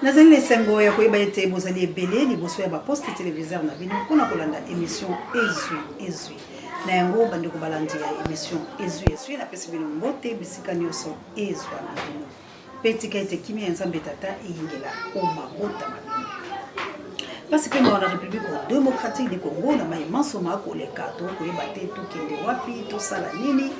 Nazali na esengo ya koyeba ete bozali ebele liboso ya baposte televiseur na bino mpona kolanda emission Ezwi Ezwi. Na yango bandeko balandi ya emission Ezwi Ezwi, napesi bino mbote bisika nyonso ezwa na bino. Mpe tika ete kimia ya Nzambe Tata eyingela o mabota ma bino. Mpasi mpe mawa na Republique démocratique du Congo na mai manso makoleka, tokoyeba te tokende wapi, tosala nini,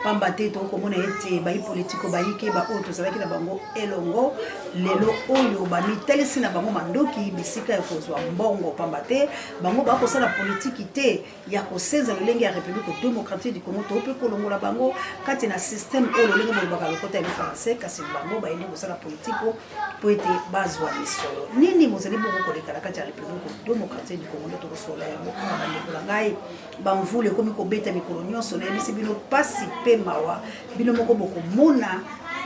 pamba te tokomona ete bayi politiko bayike baoyo tozalaki na bango elongo lelo oyo bamitalisi na bango mandoki bisika ya kozwa mbongo, pamba te bango bakosala politiki te ya kosenza lolenge ya Republique démocratique du Congo to mpe kolongola bango kati na système oyo lolenge bolobaka lokota ya français, kasi bango bayende kosala politiko mpo ete bazwa misolo. Nini mozali bongo koleka na kati ya Republique démocratique du Congo? Nde tokosolola yango awa bandeko na ngai. Bamvula ekomi kobeta mikolo nyonso, nayebisi bino pasi mpe mawa, bino moko bokomona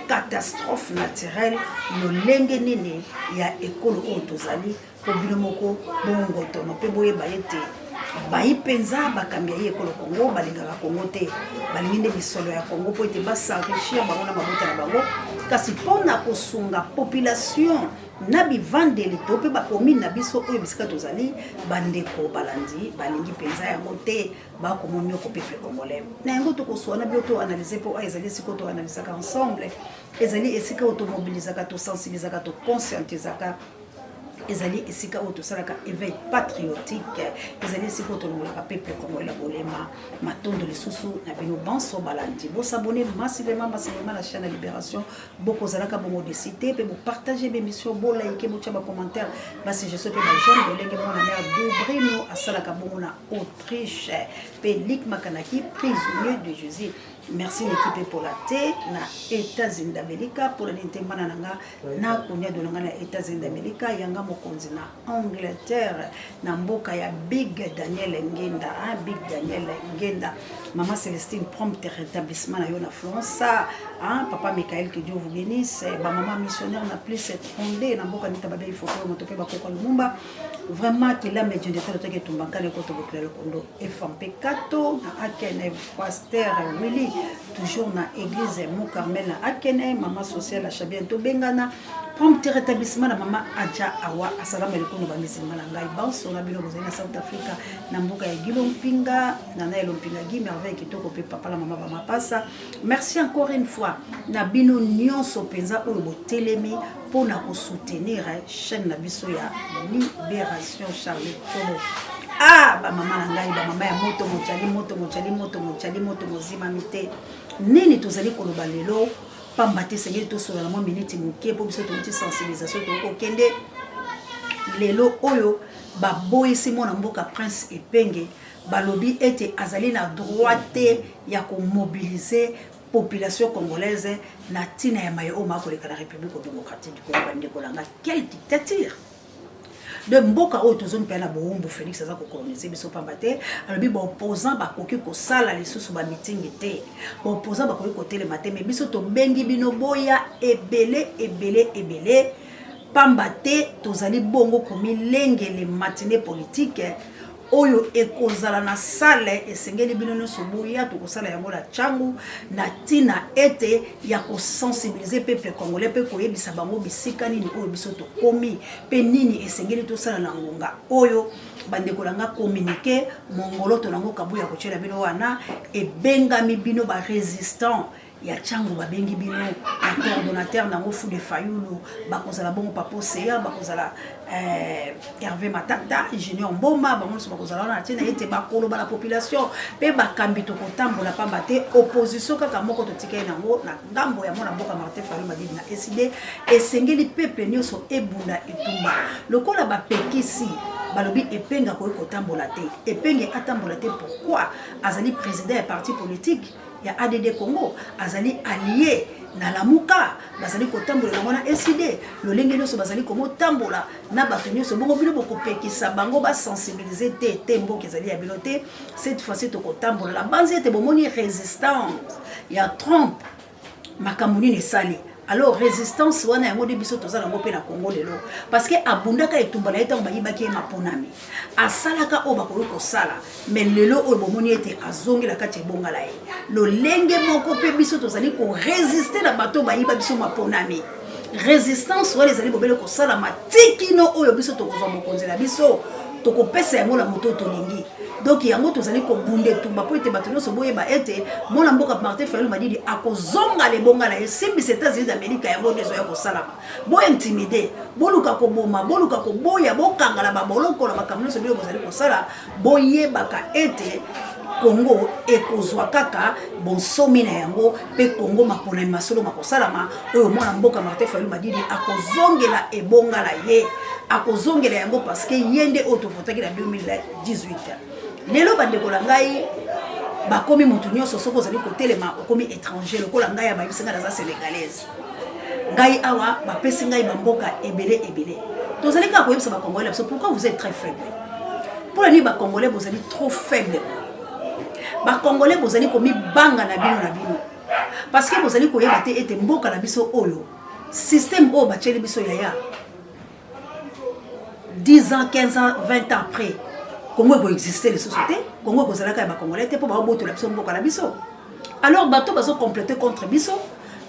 catastrophe naturelle lolenge nini ya ekolo oyo tozali, mpo bino moko bongotono mpe boyeba ete bayi mpenza bakambi ya ye ekolo Congo balingaka Congo te, balingi nde misolo ya Congo mpo ete basenrichir bango na mabota na bango, kasi mpo na kosunga population na bivandeli to mpe bakomine na biso oyo bisika tozali, bandeko balandi balingi mpenza yango te, bakomonioko peuple congolais. Na yango tokoswana bino to analyse, mpo oyo ezali esika oyo toanalysaka ensemble, ezali esika oyo tomobilisaka, tosensibilisaka, toconscientisaka, ezali esika oyo tosalaka éveil patriotique, ezali esika oyo tolongolaka peuple congolais na bolema. Matondo lisusu na bino banso balandi, bosabone massivement, massivement na chaîne ya Libération, bokozalaka bongo déçus te, mpe bopartage bémission, bolike, botya bacommentaire, basuggestion mpe bajeune lolenge mwana mare Dobrino asalaka bongo na Autriche, mpe Lik Makanaki, prisonnier de Jésus. Merci l'équipe epola te na États-Unis d'Amérique, mpola nini te mbana na nga na koniado na nga na États-Unis d'Amérique, yanga mokonzi na Angleterre na mboka ya Big Daniel Ngenda, hein, Big Daniel Ngenda, Mama Célestine, prompt rétablissement na yo na France, hein, Papa Michael, que Dieu vous bénisse, ba mama missionnaire na plus 32 na mboka nita babe photo moto pe bakoko Lumumba, vraiment que l'âme de Dieu de toke tumbankale koto bokila lokondo efampe kato na Akene, Pasteur Willy toujours na église Mont Carmel na Akene, mama sociale Achabien tobengana, prompt rétablissement na mama Adja Awa, asalamu alaikum ba musulman na ngai banso na bino bozali na South Africa na mboka ya Gilo Mpinga na na Mpinga Guy Merveille kitoko pe papa na mama ba mapasa. Merci encore une fois na bino nyonso penza oyo botelemi pona ko soutenir chaîne na biso ya Libération Charlie Tobo. Ah, ba mama na ngai, ba mama ya moto mojali moto mojali moto mojali moto mozimami te. Nini tozali koloba lelo, pamba te esengeli tosolola mwa miniti moke mpo biso touti sensibilisation, tokokende lelo oyo baboyisi mwana mboka Prince Epenge, balobi ete azali na droit te ya komobilize population congolaise na ntina ya maye oyo makoleka na République démocratique du Congo. Bandeko na nga, quelle dictature de mboka oyo tozongi mpe na bowumbu. Félix aza kokolonize biso pamba te alobi baopposant bakoki kosala lisusu bamitingi te, baopposant bakoki kotelema te, mais biso tobengi bino boya ebele ebele ebele, pamba te tozali bongo komilengele matinée politique oyo ekozala na sale. Esengeli bino nyonso boya, tokosala yango na ntango na ntina ete ya kosensibilize peuple congolais mpe koyebisa bango bisika nini oyo biso tokomi mpe nini esengeli tosala na ngonga oyo. Bandeko na nga, communiqué mongolo to nango kabuya kotiela bino wana ebengami bino barésistant ya Tshangu, babengi bino na coordonnateur nango Fude Fayulu, bakozala bongo Papa Océan, bakozala Hervé Matata, Junior Mboma, bango nyonso bakozala wana na ntina ete bakoloba na population mpe bakambi. Tokotambola pamba te opposition kaka moko totikali nango na ngambo ya mwana mboka Martin Fayulu Madidi na ECD. Esengeli peuple nyonso ebunda etumba. Lokola bapekisi, balobi Epenge akoki kotambola te, Epenge atambola te. Pourquoi? Azali président ya parti politique ya ADD Congo, azali allié na Lamuka, bazali kotambola yango na ECD lolenge nyonso, bazali komotambola na bato nyonso. Bongo bino bokopekisa bango basensibilize te? Te, mboka ezali ya bino te. Cette fois-ci tokotambola na banzi ete bomoni résistance ya Trump, makambo nini esali. Alors résistance wana yango nde biso toza nango mpe na Congo lelo, parce que abundaka etumba na ye ntango bayibaki ye maponami, asalaka oyo bakoki kosala, mais lelo oyo bomoni ete azongela kati ebongala ye. Lolenge moko mpe biso tozali koresiste na bato bayiba biso maponami. Resistance wana ezali bobele kosalama ti kino oyo biso tokozwa mokonzi na biso, tokopesa yango na moto oyo tolingi. Donc yango tozali kobunda etumba mpo ete bato nyonso boyeba ete mwana mboka Martin Fayulu Madidi akozonga na ebonga na ye. Simbisa Etats-Unis d'Amerique, yango nde ezoya kosalama. Bo intimider, boluka koboma, boluka koboya, bokanga na baboloko na makambo nyonso bino bozali kosala, boyebaka ete Congo ekozwa kaka bonsomi na yango mpe Congo maponami masolo makosalama oyo mwana mboka Martin Fayulu Madidi akozongela ebonga na ye, akozongela yango parce que ye nde oyo tovotaki na 2018. Lelo bandeko na ngai bakomi moto nyonso, soki ozali kotelema okomi étranger. Lokola ngai abayebisi ngai naza Sénégalaise, ngai awa bapesi ngai bamboka ebele ebele. Tozali kaka koyebisa Bacongolais na biso: pourquoi vous êtes très faible? Mpo na nini Bacongolais bozali trop faible? Bacongolais bozali komibanga na bino na bino parce que bozali koyeba te ete mboka na biso oyo, système oyo batieli biso, yaya, 10 ans, 15 ans, 20 ans après, Congo ekoexiste lisusu te. Congo ekozalaka ya Bacongolais te mpo baobotola biso mboka na biso. Alors bato bazocomploter contre biso,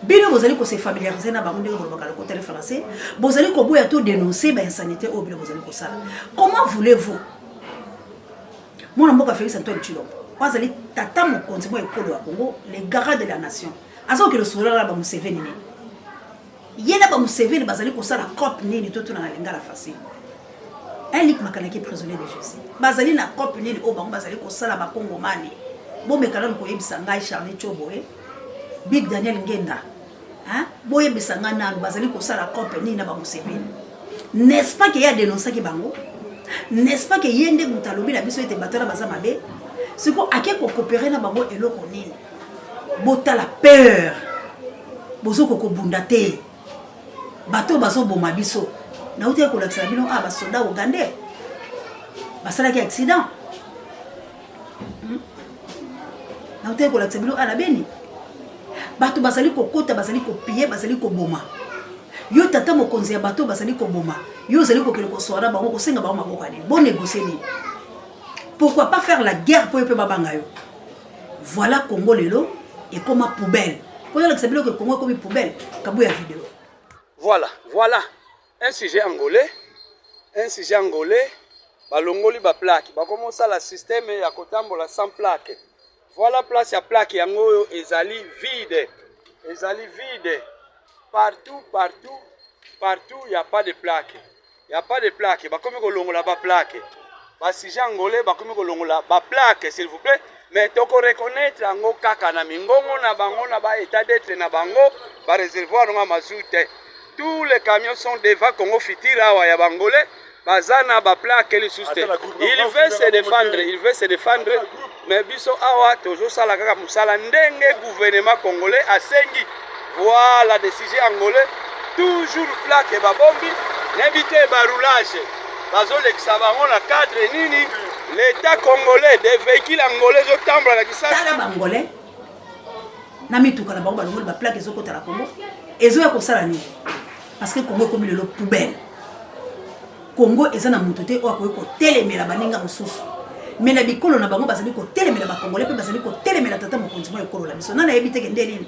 bino bozali kose familiariser na bango. Ndenge bolobaka lokota le français, bozali koboya to dénoncer bainsanité oyo bino bozali kosala. Comment voulez-vous mwana mboka Félix Antoine Tshilombo, oyo azali tata mokonzi mwa ekolo ya Congo, le garant de la nation, aza kokende solola na bamuseveni nini? Ye na bamuseveni bazali kosala coop nini? Totuna na lingala facile. Un Makanaki, prisonnier de Jésus, bazali na coop nini oyo bango bazali kosala? Bakongomani, bomeka nanu koyebisa ngai. Charlie Choboe, Big Daniel Ngenda, boyebisa ngai nanu, bazali kosala coop nini na bamuseveni? N'est-ce pas ke ye adénonçaki bango? N'est-ce pas ke ye nde moto alobi na biso ete bato wana baza mabe? Siko ake kocoopérer na bango eloko nini? Botala peur, bozokoka kobunda te. Bato bazoboma biso, nauti kolakisa na bino a basoda ougandais basalaki accident. Nauti kolakisa bino a na Beni, bato bazali kokota, bazali kopiller, bazali koboma. Yo tata mokonzi ya bato bazali koboma yo, ozali kokende koswara bango, kosenga bango maboko ya nini? Bonégocier nini? Pourquoi pas faire la guerre mpo yo mpe babanga yo? Voilà, Congo lelo ekoma poubelle. Mpo yolakisa biloko, Congo ekomi poubelle. Kabu ya video. Voilà, voilà un sujet angolais, un sujet angolais. Balongoli baplaque, bakomi osala système ya kotambola sans plaque. Voilà, place ya plaque yango oyo ezali vide, ezali vide partout, partout, partout. Y a pas de plaque, y a pas de plaque. Bakomi kolongola baplaque, basujet angolais bakomi kolongola baplaque, s'il vous plaît. Mais tokoreconnaître yango kaka na mingongo na bango, na baétat d'être na bango, baréservoir nango ya mazout te. Tous les camions sont devant Congo Futur awa ya Bangolais, baza na baplaque lisusu te. Il veut se défendre, il veut se défendre, mais biso awa tozosala kaka mosala ndenge gouvernement congolais asengi. Voilà, des sujets angolais, toujours plaque babombi, nayebi te baroulage bazolekisa bango na cadre nini. L'état congolais, des véhicules angolais ezotambola na Kisasa. Tala Bangolais na mituka na bango, balongoli baplaque, ezokota na Congo, ezoya kosala nini? Parce que Congo ekomi lelo poubelle. Congo eza na moto te oyo akoki kotelemela baninga mosusu, mais na bikolo na bango bazali kotelemela Bacongolais mpe bazali kotelemela tata mokonzi mwa ekolo na biso. Nani ayebi teke nde nini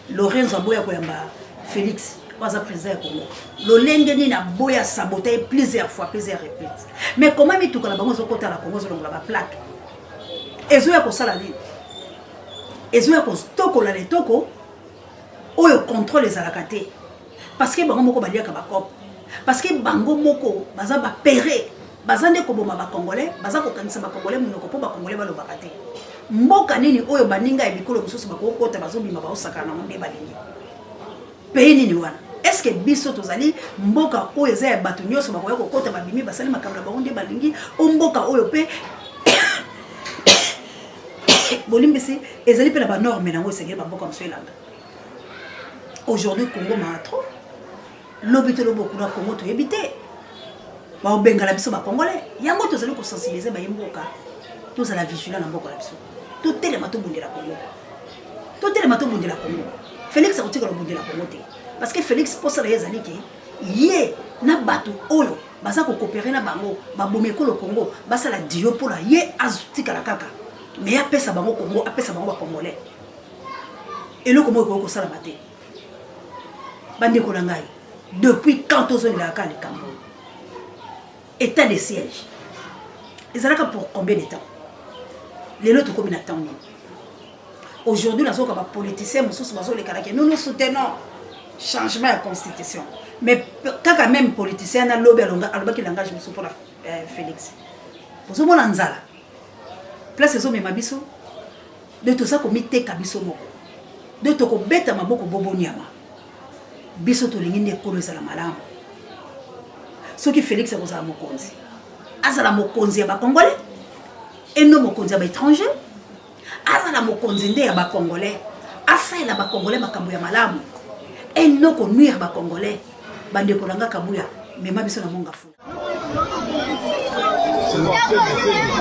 Lorenzo aboya koyamba Félix oyo aza président ya Congo? Lolenge nini aboya, saboter ye plusieurs fois, plusieurs reprises. Mais comment mituka na bango ezokota na Congo, ezolongola baplaque, ezoya kosala nini? Ezoya kotokola na etoko oyo contrôle ezalaka te, parce que bango moko baliaka bacoop, parce que bango moko baza bapere, baza nde koboma Bacongolais, baza kokangisa Bacongolais monoko mpo Bacongolais balobaka te. Mboka nini oyo baninga ya bikolo mosusu bakokota, bazobima, baosakana nango nde balingi? Pays nini wana? Est ce que biso tozali mboka oyo eza ya bato nyonso bakoya kokota, babimi, basali makambo na bango nde balingi? O mboka oyo mpe, bolimbisi, ezali mpe na banorme nango esengeli bamboka mosusu elanda. Aujourd'hui Congo maa trop, lobi tolobi okuna Congo, toyebi te baobengana biso Bacongolais. Yango tozali kosensibiliser baye mboka, tozala vigilant na mboka na biso, totelema, tobundela Congo, totelema, tobundela Congo. Félix akotikala kobundela Congo te, parce que Félix, mposa na ye ezali ke ye na bato oyo baza kocoopérer na bango babomi ekolo Congo, basala dio mpona ye atikala kaka. Mais apesa bango Congo, apesa bango Bacongolais, eloko moko ekoki kosalama te. Bandeko na ngai, depuis quand tozongelaka kaka likambo oyo? État de siège ezalaka pour combien de temps? Lelo tokomi na temps nini? Aujourd'hui nazoyoka bapoliticien mosusu bazolekana ke nous nous soutenons changement ya constitution, mais kaka même politicien na lobi alobaki langage mosusu mpona euh, Félix. Bozomona nzala place ezomema biso de toza komiteka biso moko de tokobeta maboko bobo nyama. Biso tolingi nde ekolo ezala malamu. Soki Félix akozala mokonzi, azala mokonzi ya bacongolais eno mokonzi ya baétranger. Azala mokonzi nde ya bacongolais, asalela bacongolais makambo ya malamu eno konuire bacongolais. Bandeko na nga, Kabuya mema biso na monga fula.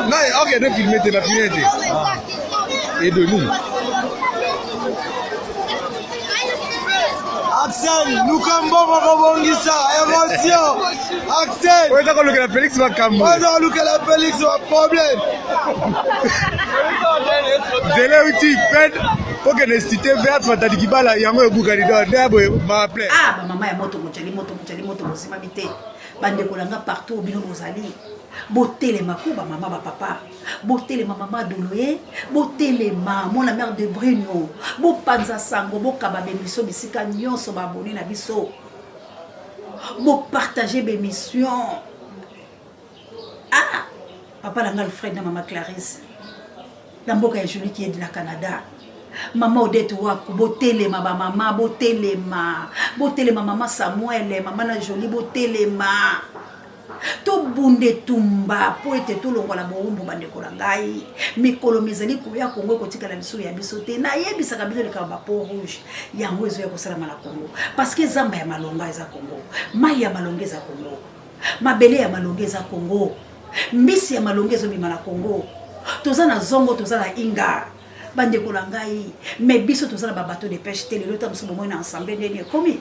Non, ok, ne filme te, na filme te. Et de nous. Axel, luka mbongo kobongisa émotion. Axel. Oyo eza kolukela Félix makambo. Oyo eza kolukela Félix ba problème. Nzela euti pene okende cité verte Matadi Kibala, yango ebukani donc nde boye maple. Ah, bamama ya moto mojali, moto mojali, moto mozimami te. Bandeko na nga partout bino bozali, botelema ko bamama, bapapa botelema, mama Doloye botelema, mona mare de Bruno, bopanza sango, bokaba bemission bisika nyonso, baabone na biso bopartage bemission. Ah, papa na nga Alfred na mama Clarisse na mboka ya Julie Kiedi na Canada, mama Odette Waku, botelema, bamama botelema, botelema, mama Samuel, mama na Jolie, botelema, tobunda etumba mpo ete tolongola bowumbu. Bandeko na ngai, mikolo mizali koya, Kongo ekotikala lisusu ya biso te. Nayebisaka bino likambo bapeau rouge yango ezoya kosalama na Kongo, parce que zamba ya malonga eza Kongo, mai ya malonga eza Kongo, mabele ya malonga eza Kongo, mbisi ya malonga ezobima na Kongo. Toza na zongo, toza na Inga, bandeko na ngai, mais biso toza na babateau de pêche te. Lelo ta mosu bomoi na ensemble ndeni ekomi,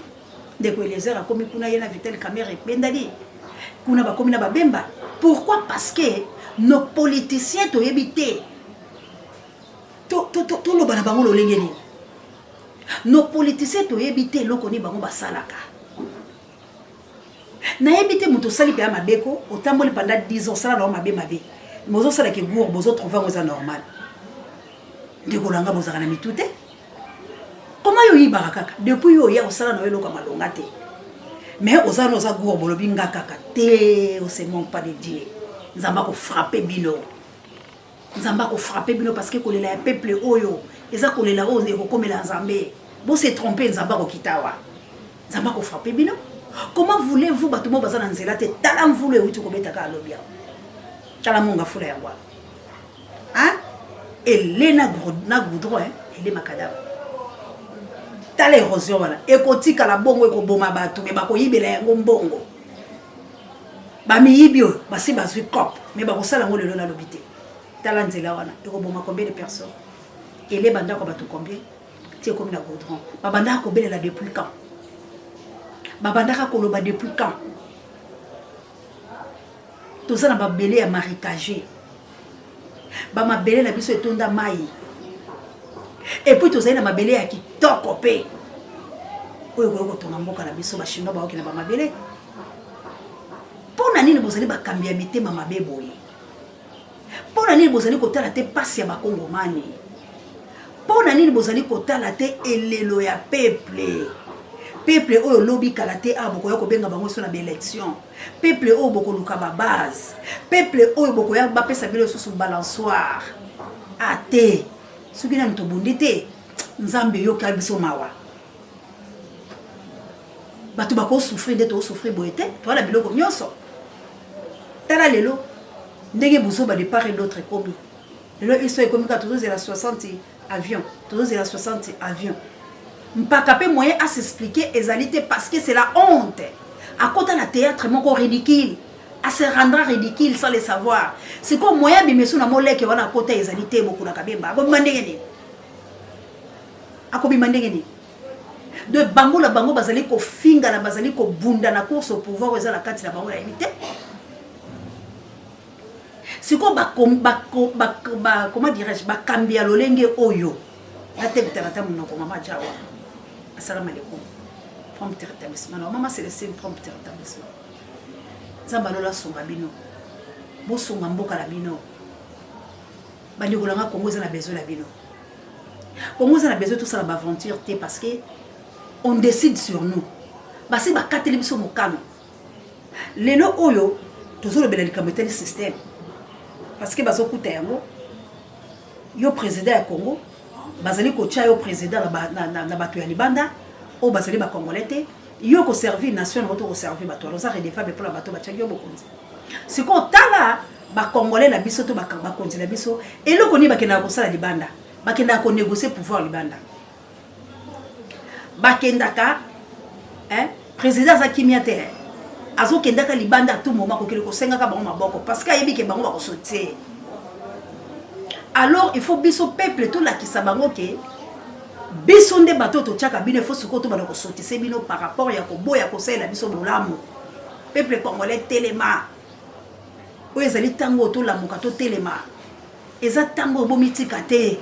ndeko Eliezer akomi kuna, ye na Vital Kamerhe ebendani kuna, bakomi na babemba. Pourquoi? Parce que nos politiciens, toyebi te toloba na bango lolenge nini. Nos politiciens, toyebi te eloko nini bango basalaka. Nayebi te, moto osali mpe ya mabe ko otamboli pendant 10 ans, osala na yo mabe mabe, bozosalaka egour, bozotrouve yango eza normal. Ndeko na nga, bozalaka na mitu te? Koma yo oyibaka kaka depuis yo oya, osala na yo eloko ya malonga te, mais oza na oza gour, bolobi nga kaka te. On se manque pas de Dieu. Nzambe akofrappe bino, Nzambe akofrappe bino, parce que kolela ya peuple oyo eza kolela oyo ekokomela Nzambe. Bose trompe, Nzambe akokita awa, Nzambe akofrappe bino. Comment voulez-vous bato moko baza na nzela te? Tala mvula euti kobetaka, alobi awa, tala monga fula yango wana ele na goudron, ele makadam. Tala érosion wana ekotikala bongo, ekoboma bato, me bakoyibela yango mbongo. Bamiyibi oyo basi bazwi cop, me bakosala yango lelo nalobi te. Tala nzela wana ekoboma combien de personnes, ele bandako ya bato combien ti ekomi na goudron. Babandaka kobelela depuis quand? Babandaka koloba depuis quand? Toza na babele ya marécage, bamabele na biso etonda mai, et puis tozali na mabele ya kitoko mpe oyo ekoki kotonga mboka na biso. Bachinois baoki na bamabele. Mpo na nini bozali bakambi ya mitema mabe boye? Mpo na nini bozali kotala te mpasi ya bakongomani? Mpo na nini bozali kotala te elelo ya peuple? Peuple oyo lobi kala te awa bokoya kobenga bango so na baélection, peuple oyo bokoluka babase, peuple oyo bokoya bapesa bino lisusu balançoire ate. Soki nanu tobundi te, Nzambe eyoka biso mawa. Bato bakosouffrir nde tokosouffrir boye te. Toza na biloko nyonso. Tala lelo ndenge bozoba de part et d'autre ekomi. Lelo histoire ekomi kaka tozozela 60 avion, tozozela 60 avion. Mpaka mpe moyen à s'expliquer ezali te, parce que c'est la honte. Akota na théâtre moko ridicule, a se rendra ridicule sans le savoir. Sikoyo moyen abimesu na moleke wana akota ezali te. Bokulaka bemba akobima ndenge nini? Akobima ndenge nini? De bango na bango bazali kofingana, bazali kobunda na course au pouvoir oyo eza na kati na bango, nayebi te. Sikoyo comment dirais-je, bakambi ya lolenge oyo natebitaka ata monoko. Mama Jawa, asalamu alaikum. Prompt rétablissement na mama Celestine, prompt rétablissement. Nzambe alola asunga bino, bosunga mboka na bino. Bandeko na nga, Congo eza na besoin na bino. Congo eza na besoin tosala baaventure te, parce que on décide sur nous. Basi bakateli biso mokano. Lelo oyo tozolobela likambo etali système, parce que bazokuta yango. Yo président ya Congo, bazali kotia yo président na bato ya libanda oyo bazali bacongolais te. Yo koservir nation nango to koservir bato wana, oza redevable mpona bato batiaki yo bokonzi. Sikoyo tala bacongolais na biso to bakonzi na biso, eloko nini bakendaka kosala libanda? Bakendaka konégocier pouvoir libanda. Bakendaka, hein? Président aza kimia te, azokendaka libanda à tout moment, kokende kosengaka bango maboko, parce que ayebi ke bango bakosotie. Alors il faut biso peuple tolakisa bango ke biso nde bato oyo totiaka bino. Il faut sikoyo tobanda kosotise bino par rapport ya koboya kosalela biso bolamu. Peuple congolais, telema! Oyo ezali ntango oyo tolamuka, totelema. Eza ntango oyo bomitika te.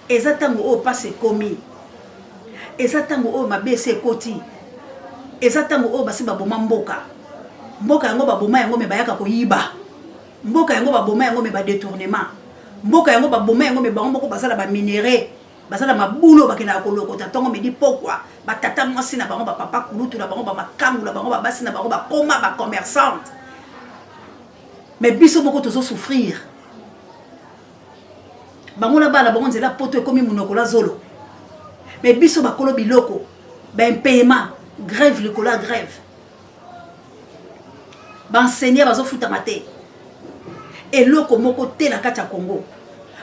Eza ntango oyo mpasi ekomi, eza ntango oyo mabe esi ekoti, eza ntango oyo basi baboma mboka. Mboka yango baboma yango, me bayaka koyiba mboka yango. Baboma yango, me badétournement. Mboka yango baboma yango, me bango moko baza na baminerais, baza na mabulu. Bakendaka kolokota ntongo, midi, pokwa. Batata mwasi na bango, bapapa kulutu na bango, bamakangu na bango, babasi na bango bakoma bacommerçante. Mais biso moko tozosouffrir. Bango na bana bango, nzela poto ekomi monoko la zolo. Mais biso bakolo biloko, baimpayement, grève likolo ya grève, baenseignant bazofutama te, eloko moko te na kati ya Congo.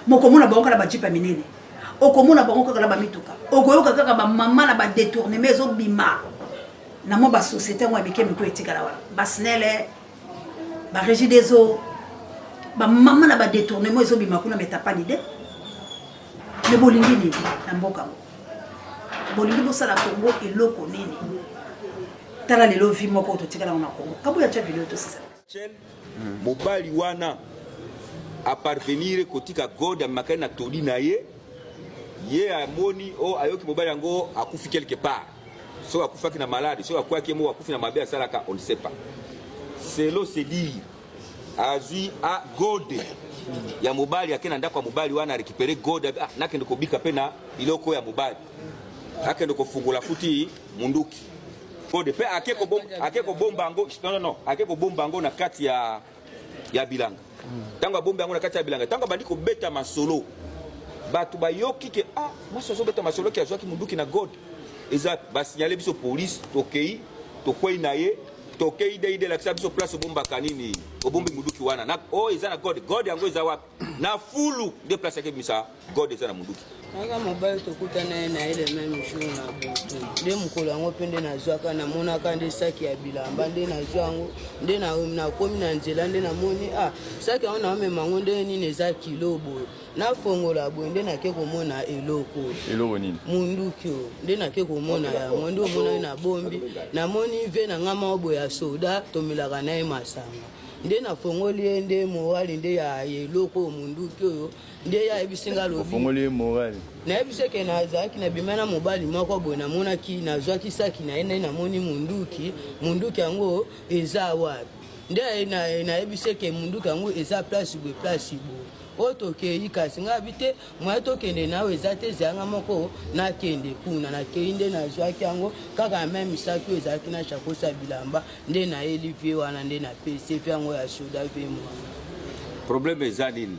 Mokomona bango kaka na bajeep ya minene, okomona bango kaka na bamituka, okoyoka kaka bamama na badétournement ezobima na mwa basociété yango ya mike mike etikala wana, baSNEL, barégie des eaux, bamama na badétournement ezobima kuna. Mais t'as pas l'idée. Mais bolingi nini na mboka yango? Bolingi bosala Congo eloko nini? Tala lelo vie moko totikala na Congo. Kabuya, tia video tosisa. Mobali wana aparvenir kotika god amakali na toli na ye. Ye amoni o ayoki mobali yango akufi quelque part. Soki akufaki na malade, soki akwaki ye moko, akufi na mabe asalaka, on ne sait pas. Selon se dire, azwi a gode ya mobali, ake na ndako ya mobali wana, arécupérer gode. Ah, nakende kobika mpe na biloko ya mobali. Akende kofungola futi munduki gode mpe ake kobomba yango. Non, non, non, ake kobomba yango na kati ya bilanga. Ntango abombi yango na kati ya bilanga, ntango abandi kobeta masolo, bato bayoki ke ah, mwasi azobeta masolo ke azwaki munduki na gode. Eza basignale biso police, tokei, tokwei na ye, tokei de ide elakisa biso place obombaka nini, obombi munduki wana na oyo eza na gode. Gode yango eza wapi? Na fulu nde place yake bimisa gode eza na munduki. Aka mobali tokutana ye na ye le même jour na butu. Nde mokolo yango mpe nde nazwaka, namonaka nde saki ya bilamba, nde nazwa yango, nde nakomi na nzela, nde namoni ah, saki yango naomema yango ndenge nini eza kilo boye? Nafongola boye, nde nake komona eloko. Eloko nini? Munduki oyo. Nde nake komona yango, nde omonaki nabombi. Namoni ve na nga moko boye ya soda, tomelaka na ye masanga, nde nafongoli ye nde morale nde ya eloko oyo, munduki oyo. Nde ye ayebisi nga, alobi Ofongoli ye morale? Nayebisi eke nazalaki nabima na mobali moko boye, namonaki, nazwaki saki na ye, nde namoni munduki. Munduki yango eza wapi? Nde nayebisi eke munduki yango eza place boye, place boye oyo tokei. Kasi ngai abi te, moye tokende na oyo eza te, ezalanga moko nakende kuna. Nakei, nde nazwaki yango kaka na même saki oyo ezalaki na sacoche ya bilamba. Nde nayeli vie wana, nde napesi vie yango ya soda, vie mwana. Problème eza nini?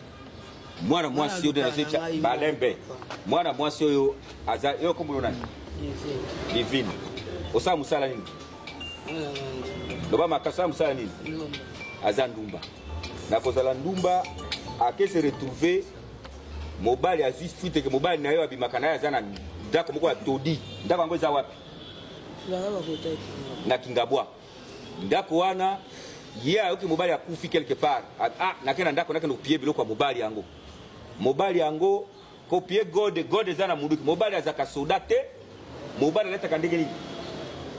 Mwana mwasi oyo nazoyebisa balembe, mwana mwasi oyo aza yo, kombo nani? Divine. Osala mosala nini? Loba makasi, osala mosala nini? Aza ndumba. Nakozala ndumba, ake se retrouver mobali azwi fuite ke mobali na yo abimaka na ye aza na ndako moko ya todi. Ndako yango eza wapi? Na Kingabwa. Ndako wana, ye ayoki mobali akufi quelque part. Ah, nake na ndako, nakende kopie biloko ya mobali yango. Mobali yango kopie gode, gode eza na munduki. Mobali azalaka soda te. Mobali alataka ndenge nini?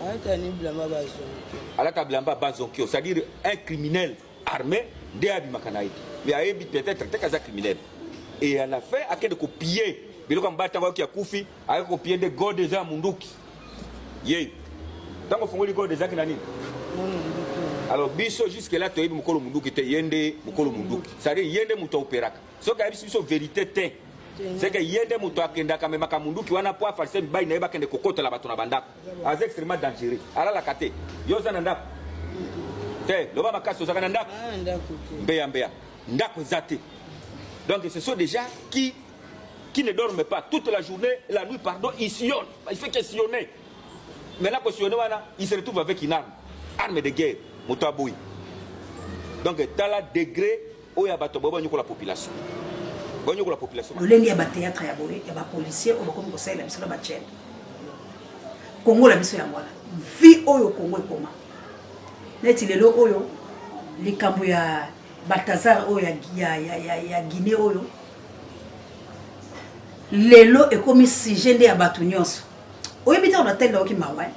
Alata ni bilamba bazonkio. Alata bilamba bazonkio, c'est-à-dire un criminel armé nde abimaka na ye. Mais ayebi peut-être te aza criminel. Et à la fin akende kopie biloko ya mobali. Ntango ayoki akufi, ayaki kopie nde gode eza ya munduki. Ye ntango ofongoli gode ezalaki na nini? Alors biso jusque là toyebi mokolo munduki te, ye nde mokolo munduki. C'est-à-dire ye nde moto aoperaka. Soki ayebisi biso verite te, c'est que ye nde moto akendaka amemaka munduki wana mpo afalise mibali na ye bakende kokotela bato na bandako. Aza extrêmement dangereux. Alalaka te. Yo oza na ndako? Te, loba makasi ozalaka na ndako? Mbeya mbeya. Ndako eza te. Donc ce sont des gens qui qui ne dorment pas toute la journée, la nuit, pardon, ils sillonnent. Il fait que sillonner. Maintenant, que sillonner, il se retrouve avec une arme, arme de guerre, moto aboyi. Donc, tala degré oyo ya bato boye banyokola population. Banyokola population. Lolenge ya ba théâtre ya boye ya ba policiers oyo bakomi kosalela biso na ba chaîne. Congo la biso yango wana. Vie oyo Congo ekoma. Neti lelo oyo likambo ya Balthazar oyo ya, ya, ya, ya, ya Guinée oyo lelo ekomi sujet nde ya bato nyonso oyebi te natali nayoki mawa eh?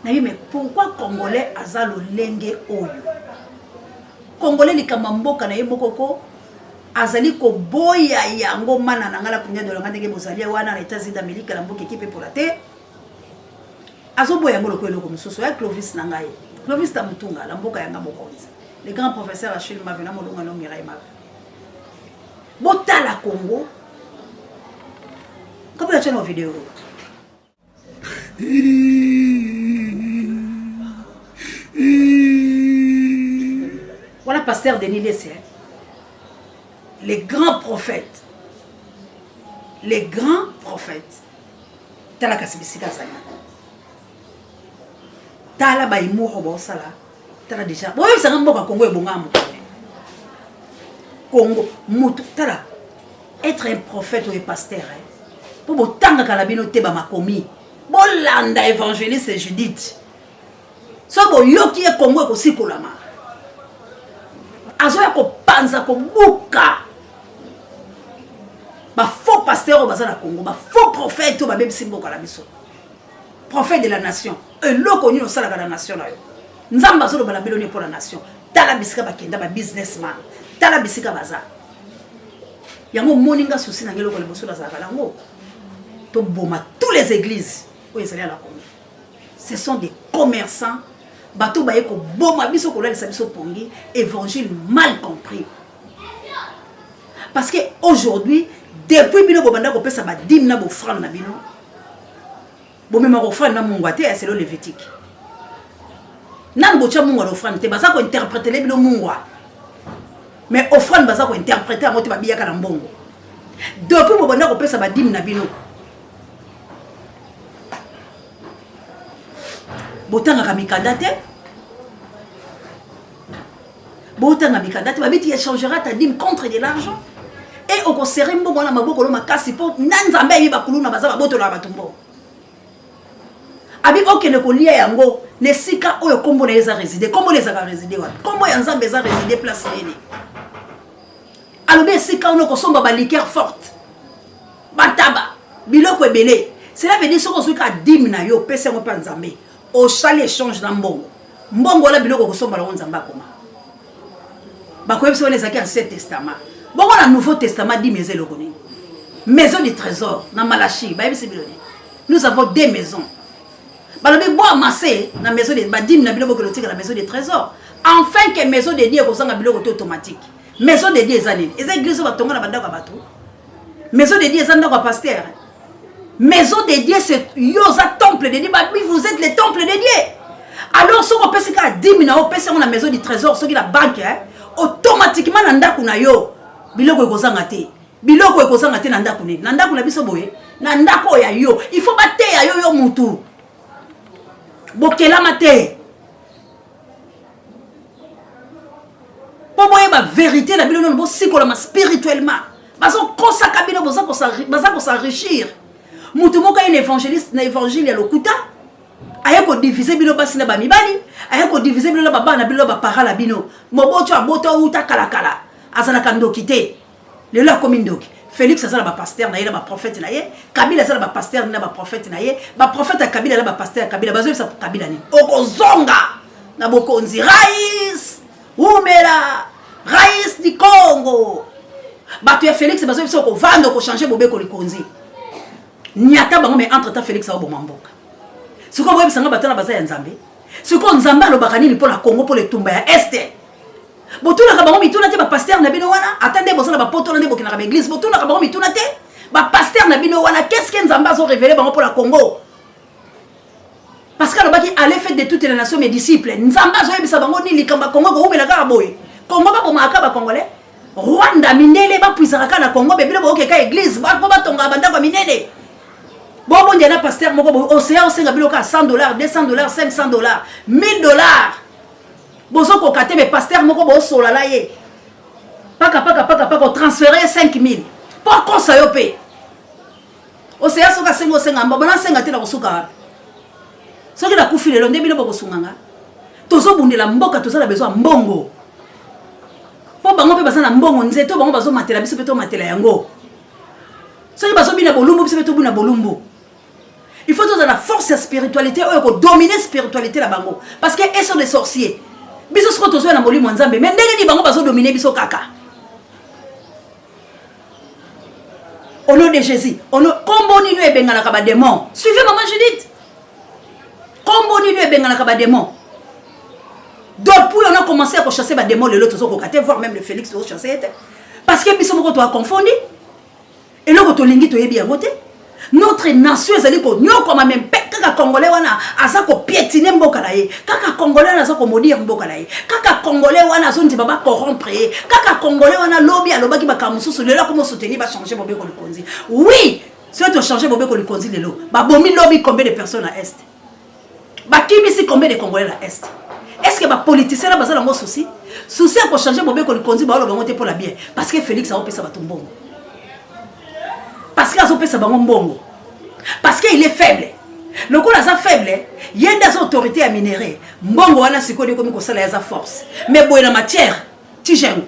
nayebi mais pourquoi congolais aza lolenge oyo congolais likambo ya mboka na ye moko ko azali koboya yango mana na ngai na kunya dolanga ndenge bozali wana na États-Unis d'Amérique na mboka ekipe epola te azoboya yango lokola eloko mosusu ya Clovis na ngai Clovis ta mutunga la mboka yanga mokonzi le grand professeur Achille Mave na molonga no Mireille Mave botala Congo kabila tya na video wana pasteur Denis Lese hein? les grands prophètes les grands prophètes tala kasi bisika azali tala baimuro baosala tala deja boyebisanga mboka kongo ebongaa mokolo kongo motu tala être un prophète oye pasteur mpo botangaka na bino te bamakomi bolanda évangéliste judith soki boyoki ye kongo ekosikolama azoya kopanza kobuka bafaux pasteur oyo baza na congo bafaux prophète oyo babebisi mboka na biso prophète de la nation eloko nini osalaka na nation na yo nzambe azoloba na bino nini mpo na nation tala bisika bakenda ba businessman tala bisika baza yango omoni nga susi na ngai eloko liboso nazalaka nango toboma tous les églises oyo ezali ya na congo ce sont des commerçants bato baye koboma biso kolalisa biso pongi évangile mal compris parce que aujourd'hui depuis bino bobanda kopesa badime na bofrande na bino bomemaka ofrande na mungwa te ya selo lévitique nanu botya mungwa na ofrande te baza kointerpretele bino mungwa mais offrande baza kointerprete yango te babiyaka na mbongo depuis bobanda kopesa badime na bino botangaka mikanda te botanga mikanda te babiti échangera ta dime contre de l'argent e okosere mbongo wana maboko no makasi mpo na nzambe ayebi bakuluna baza babotolaka bato mbongo abi okende kolia yango na esika oyo nkombo na ye eza reside nkombo na ezalaka reside wapi nkombo ya nzambe eza reside place nini alobi esika wana okosomba baliqueur forte bantaba biloko ebele cela veut dire soki ozwi kaka dime na yo opesi yango mpe nzambe osali échange na mbongo mbongo wana biloko okosomba nango nzambe akoma bakoyebisa wana ezalaki ancien testament bongo na nouveau testament dime eza eloko nini maison du trésor na malachi bayebisi bino nini nous avons deux maisons balobi bo amasse na maison de badime na bino bokende otika na maison de trésor enfin que maison de dieu ekozanga biloko te automatique maison de dieu eza nini eza église oyo batonga na bandako ya bato maison de dieu eza ndako ya pasteur maison de dieu c'est yo oza temple de dieu babi vous êtes le temple de dieu alors soki opesi kaka dime na yo opesi yango na maison du trésor soki na banque eh, automatiquement na ndako na yo biloko ekozanga te biloko ekozanga te na ndako nini na ndako na biso boye na ndako oyo ya yo il faut bateya yo yo mutu bokelama te mpo boyeba verité na bino nono bosikolama spirituellement bazokosaka bino baza kosenrichir moto moko aye na évangéliste na évangile ya lokuta aye kodivise bino basi na bamibali aye kodivise bino na babana bino na bapara na bino moboti abota outa kalakala azalaka ndoki te lelo akomi ndoki Felix aza na bapasteur na ye na baprophète na ye Kabila aza na bapasteur na baprophète na ye baprophète ya Kabila na bapasteur ya Kabila bazoyebisa Kabila nini okozonga na bokonzi rais umela rais di Congo bato ya Felix bazoyebisa okovanda okochange bobeko likonzi nyata bango mais entre temps Felix aoboma mboka. Sikoyo boyebisa nga bato wana baza ya Nzambe? Sikoyo Nzambe alobaka nini mpo na Congo, mpo na etumba ya Este? Botunaka bango mituna te ba pasteur na bino wana, ata nde boza na bapoto wana nde bokendaka ba eglise, botunaka bango mituna te ba pasteur na bino wana, qu'est-ce que Nzambe azo révéler bango mpo na Congo? Parce que alobaki allez faites de toutes les nations mes disciples. Nzambe azoyebisa bango nini likambo ya Congo ekowumela kaka boye? Congo babomaka kaka ba Congolais? Rwanda mindele bapuisaka kaka na Congo, me bino bookeka eglise mpo batongaka bandako ya minene. Bobondia na pasteur moko boye oseya osenga bino kaka 100 dollars, 200 dollars, 500 dollars, 1000 dollars. Bozokoka te, me pasteur moko bosolala ye paka paka paka paka otransfere ye 5000 mpo akosa yo mpe oseya. Soki asengi osenga mbongo, nasenga te, nakosuka wapi? Soki nakufi lelo nde bino bokosunga nga? Tozobundela mboka, toza na besoin ya mbongo mpo bango mpe baza na mbongo. Nzete bango bazomatela, biso mpe tomatela yango. Soki bazobina bolumbu, biso mpe tobina bolumbu. Il faut tozala na force ya spiritualité oyo kodomine spiritualité na bango, parce que eux sont des sorciers. Biso sikoyo tozoya na molimo ya Nzambe, mais ndenge nini bango bazodomine biso kaka? Au nom de Jésus, au nom, kombo nini ebenganaka badémon? Suivez maman Judith. Kombo nini ebenganaka badémon? Depuis on a commencé à kochasser badémon, lelo tozokoka te, voir même le Félix tozochasser ye te, parce que biso moko toaconfondi eloko tolingi, toyebi yango te. Notre nation ezali konyokwama, me mpe kaka Congolais wana aza kopiétiner mboka na ye, kaka Congolais wana aza komaudire mboka na ye, kaka Congolais wana azondima bacorrompre ye, kaka Congolais wana lobi alobaki makambo mosusu, lelo akoma osoutenir bachange mobeko likonzi. Oui, soki tochange mobeko likonzi lelo, babomi lobi combien de personnes na Est? Bakimisi combien de Congolais na Est? Est ce que bapoliticien na baza nango souci ya kochange mobeko likonzi? Baoloba bango te mpo na bien, parce que Félix aopesa bato mbongo, parce que azopesa bango mbongo, parce que il est faible. Lokola aza faible, ye nde aza autorité ya minerai. Mbongo wana sikoyo ekomi kosala ye aza force, mais boye na matière tigengo.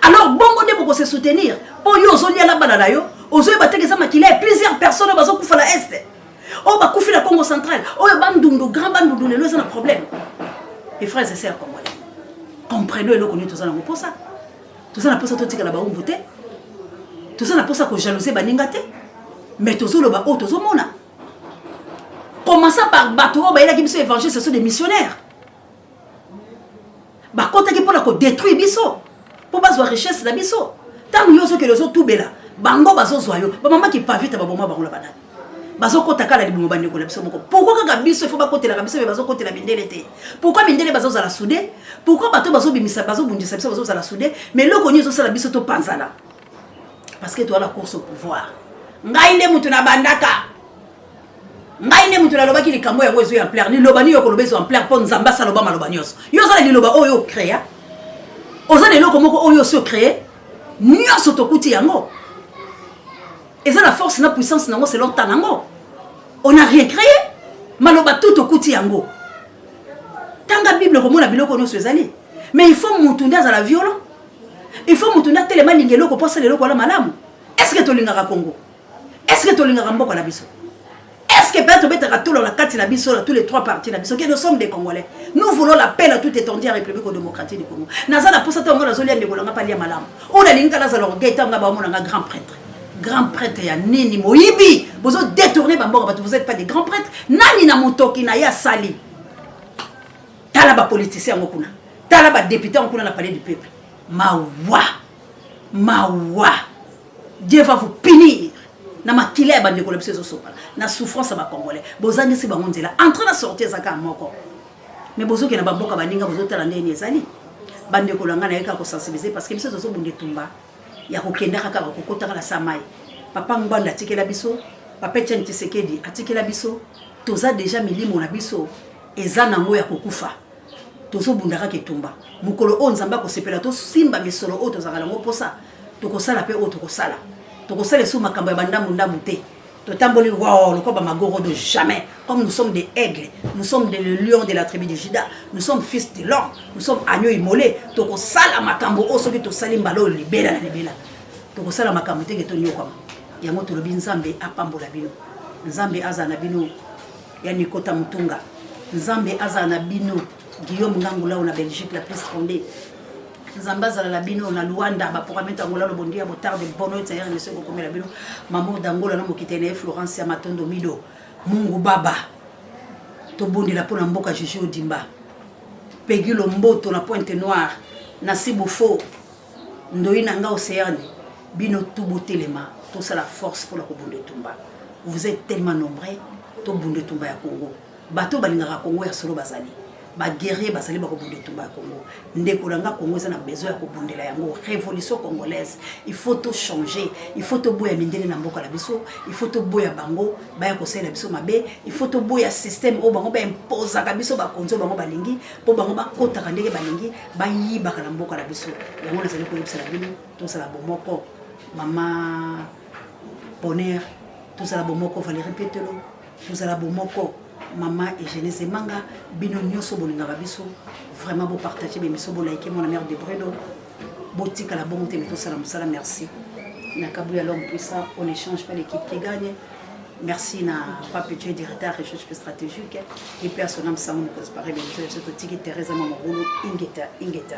Alors bongo nde bokose soutenir mpo yo ozolia na bana na yo, ozoyeba teke eza makila ya plusieurs personnes oyo bazokufa na Este, oyo bakufi na Congo Central, oyo Bandundu, grand Bandundu lelo eza na problème. Les frères et sœurs congolais, comprenons eloko nini toza nango mposa. Toza na mposa totikala baumbu te, toza na mposa kojalouser baninga te, mais tozoloba oyo tozomona. Commençant par bato oyo bayelaki biso évangile, ce sont des missionnaires, bakotaki mpona kodétruire biso mpo bazwa richesse na biso. Ntango yo ozokende ozotubela, bango bazozwa yo. Bamama Kipavita baboma bango na banani? Bazokota kala libumu bandeko na biso moko. Pourquoi kaka biso ifo bakotelaka biso, me bazokotela mindele te? Pourquoi mindele bazozala soudés? Pourquoi bato bazobimisa, bazobundisa biso bazozala soudés? Mais eloko nini ezosala biso topanzana? Parce que toza na course au pouvoir. Ngai nde moto nabandaka, ngai nde moto nalobaki likambo yango ezwi ampleur. Liloba nini yo koloba ezwi ampleur? Mpo Nzambe asaloba maloba nyonso. Yo oza na liloba oyo ocréa? Oza na eloko moko oyo osi ocréé? Nyonso tokuti yango eza na force na puissance nango selon temps nango. On a rien créé. Maloba tout tokuti yango. Tanga Bible, komona biloko nyonso ezali. Mais il faut mutu nde azala violent, il faut mutu nde atelema, alinga eloko mpo asala eloko wana malamu. Est ce que tolingaka Congo? Est ce que tolingaka mboka na biso? Est ce que mpe tobetaka tolo na kati na biso, na tous les trois parties na biso, que nous sommes des Congolais, nous voulons la paix na toute étendue ya République démocratique du Congo? Naza na posa ntango nga nazolia, ndeko na nga mpe alia malamu. Oyo nalingi kaka nazala orgueil ntango nga baomona nga grand prêtre. Grand prêtre ya nini? Moyibi, bozo détourner bamboka bato. Vous êtes pas des grands prêtres. Nani na motoki na ye asali? Tala bapoliticien yango kuna, tala badéputé yango kuna na Palais du Peuple. Mawa, mawa! Dieu va vous punir na makila ya bandeko na biso ezosopana, na souffrance ya Bacongolais. Bozangisi bango nzela. Entrée na sortie eza kaka moko, mais bozokende bamboka baninga, bozotala ndenge ezali. Bandeko na ngai, naye kaka kosensibiliser, parce que biso tozobunda etumba ya kokendaka kaka kokotaka na sa mai. Papa Ngbanda atikela biso, papa Etienne Tshisekedi atikela biso. Toza déjà, milimo na biso eza nango ya kokufa. Tozobunda kaka etumba. Mokolo oyo Nzambe akosepela tosimba misolo oyo tozalaka nango mposa, tokosala mpe oyo tokosala. Tokosala esu makambo ya bandambu ndambu te. Totamboli wow lokola bamagorodo, jamais. Comme nous sommes des aigles, nous sommes des le lion de la tribu de Juda, nous sommes fils de l'homme, nous sommes agneau immolé. Tokosala makambo oyo soki tosali mbala oyo, libela na libela. Tokosala makambo teke tonyokwama yango. Tolobi Nzambe apambola bino, Nzambe azala na bino. Ya Nikota Mutunga, Nzambe azala na bino. Guillaume Ngangulau na Belgique, la plus fondée, Nzambe azala na bino. Na Luanda, baprogramme Angola, lobondia botarde bono etayere meso ekokomela bino. Mamour d'Angola na mokitene ye Florence ya Matondo Mido, Mungu Baba. Tobondela mpo na mboka Juju Odimba, Peggy Lomboto na Pointe Noire, Nasi Bofo, Ndoyi na nga Oceane, bino tout botelema tosala force mpo na kobunda etumba. Vous êtes tellement nombreux, tobunda etumba ya Congo. Bato balingaka Congo ya solo bazali. Ba guerriers bazali bakobunda etumba ya Congo. Ndeko na nga Congo eza na besoin ya kobundela yango. Révolution congolaise, il faut to changer, il faut toboya mindele na mboka na biso, il faut toboya bango baya kosalela biso mabe, il faut toboya système oyo bango ba imposaka biso bakonzi oyo bango balingi, mpo bango bakotaka ndenge balingi, bayibaka na mboka na biso. Yango nazali koyebisa na bino, tozala bomoko. Mama Bonheur, tozala bomoko. Valérie Petelo, tozala bomoko. Mama Eugénie Zemanga, bino nyonso bolingaka biso vraiment, bopartage bemiso, bolike mwana mère de Bredo, botikala bongo te, me tosala mosala. Merci na Kabuya, l'homme puissant. On échange pas l'équipe qui gagne. Merci na Pape Dieu, directeur recherche stratégique, et puis à son âme sango mokonzi pare biso totiki Thérèse Mama Mobulu. Ingeta, ingeta.